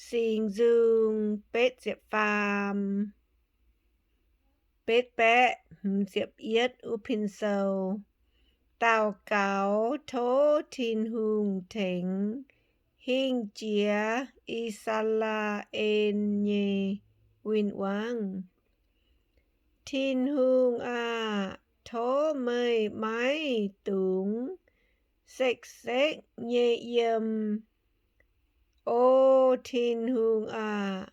Singx Nzung betv ziepc faam, betv baeqv hmz ziepc yietv wuov pin sou. Daux gaux tov Tin-Hungh tengx hingh jiex I^saa^laa^en nyei win-wangv. Tin-Hungh aah! Tov meih maiv dungx sekv-sekv nyei yiem. O Tin-Hungh aah!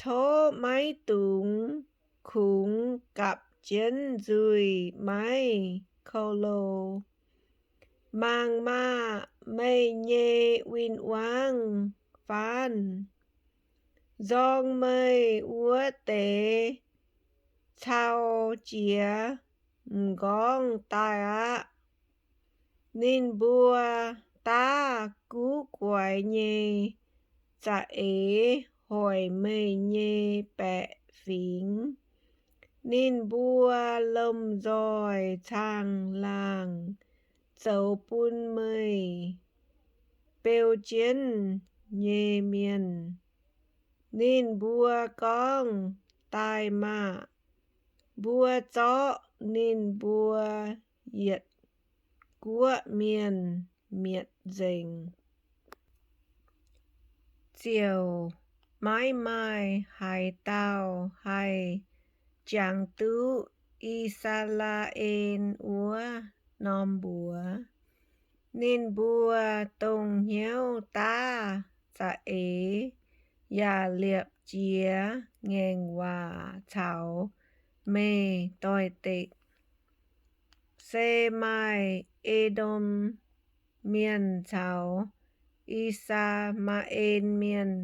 Tov maiv dungx kungx gapv jienv nzuih maiv kou lo. Mangc maah! Meih nyei win-wangv faanv. Nzorng meih wuov deix cau jiex m'nqorngv daaih aqv. Ninh mbuo daav guv guaix nyei za'eix hoic meih nyei baeqc fingx. Ninh mbuo lomh nzoih caangh laangh zoux bun meih beu jienv nyei mienh. Ninh mbuo gorngv, Daaih maah! Mbuo zorqv ninh mbuo yietc guoqv mienh mietc nzengc. Ziouc maiv maaih haaix dauh haih jangx duqv I^saa^laa^en wuov norm mbuox. Ninh mbuo dongh hnyouv daav za'eix yaac liepc jiez ngaengc waac caux meih doix-dekc. Se maaih E^ndom Mienh caux I^saa^maa^en Mienh,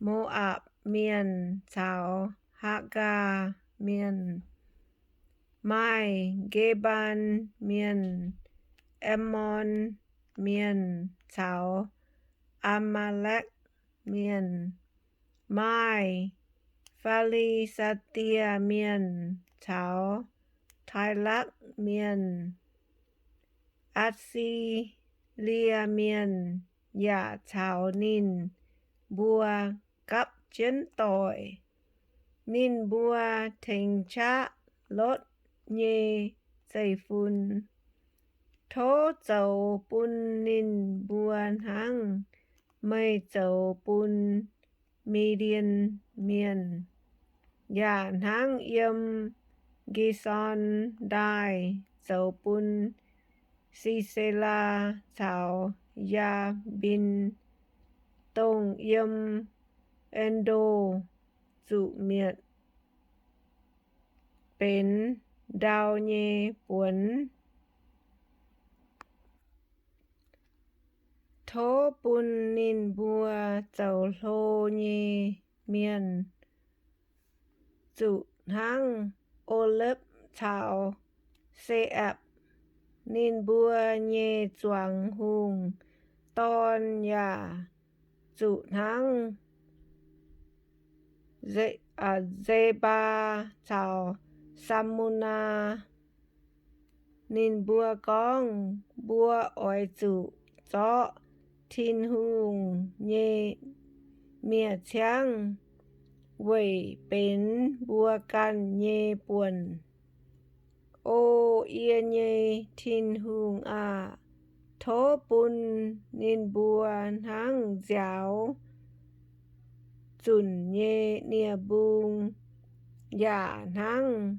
Mo^apc Mienh caux Haagaa Mienh, maaih Gebaan Mienh, Ammon Mienh caux Aa^maa^lekv Mienh, maaih Fi^li^saa^die Mienh caux Taailakv Mienh, Atc^si^lie Mienh yaac caux ninh mbuo gapv jienv doic. Ninh mbuo tengx qaqv Lotv nyei zeiv-fun. Tov zoux bun ninh mbuo hnangv meih zoux bun Mi^ndien Mienh, yaac hnangv yiem Gi^son Ndaaih zoux bun Sisera caux Yaa^mbin, dongh yiem En^ndo zuqc mietc benx ndau nyei buonc. Tov bun ninh mbuo zoux hlo nyei mienh zuqc hnangv Olepv caux Se^apc. Ninh mbuo nyei zuangx hungh dorn yaac zuqc hnangv Ze^baa caux Saa^mu^naa. Ninh mbuo gorngv, Mbuo oix zuqc zorqv Tin-Hungh nyei mi'aqv ciangv weic benx mbuo ganh nyei buonc. O yie nyei Tin-Hungh aah! Tov bun ninh mbuo hnangv nziaaux zunc nyei nie-mbung, yaac hnangv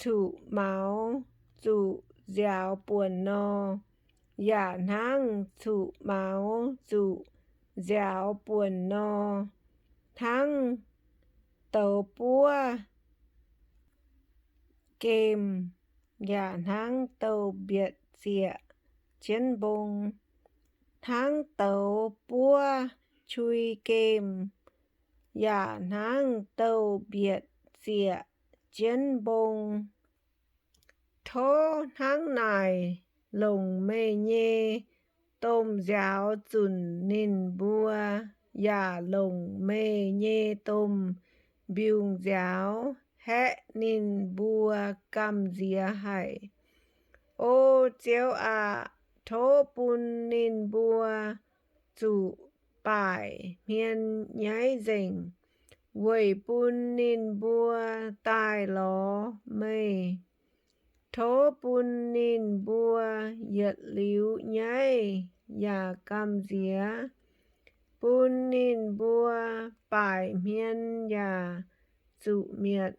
cuqv maux zuqc nziaaux buonc nor, yaac hnangv cuqv maux zuqc nziaaux buonc nor, hnangv douz buov gemh, yaac hnangv douz-mbietc ziec jienv mbong, hnangv douz buov qui gemh, yaac hnangv douz-mbietc ziec jienv mbong. Tov hnangv naaic longc meih nyei domh nziaaux zunc ninh mbuo, yaac longc meih nyei domh mbiungc-nziaaux haeqv ninh mbuo gamh nziex haic. O Ziouv aah! Tov bun ninh mbuo zuqc baaic hmien nyaiv nzengc, weic bun ninh mbuo daaih lorz meih. Tov bun ninh mbuo yietc liuz nyaiv yaac gamh nziex, bun ninh mbuo baaic hmien yaac zuqc mietc.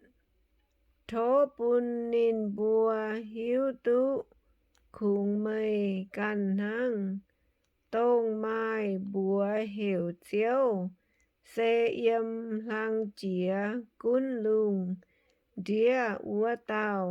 Tov bun ninh mbuo hiuv duqv kungx meih ganh hnangv, dongh maaih mbuox heuc Ziouv, se yiem hlang jiex gunv lungh ndiev wuov dauh.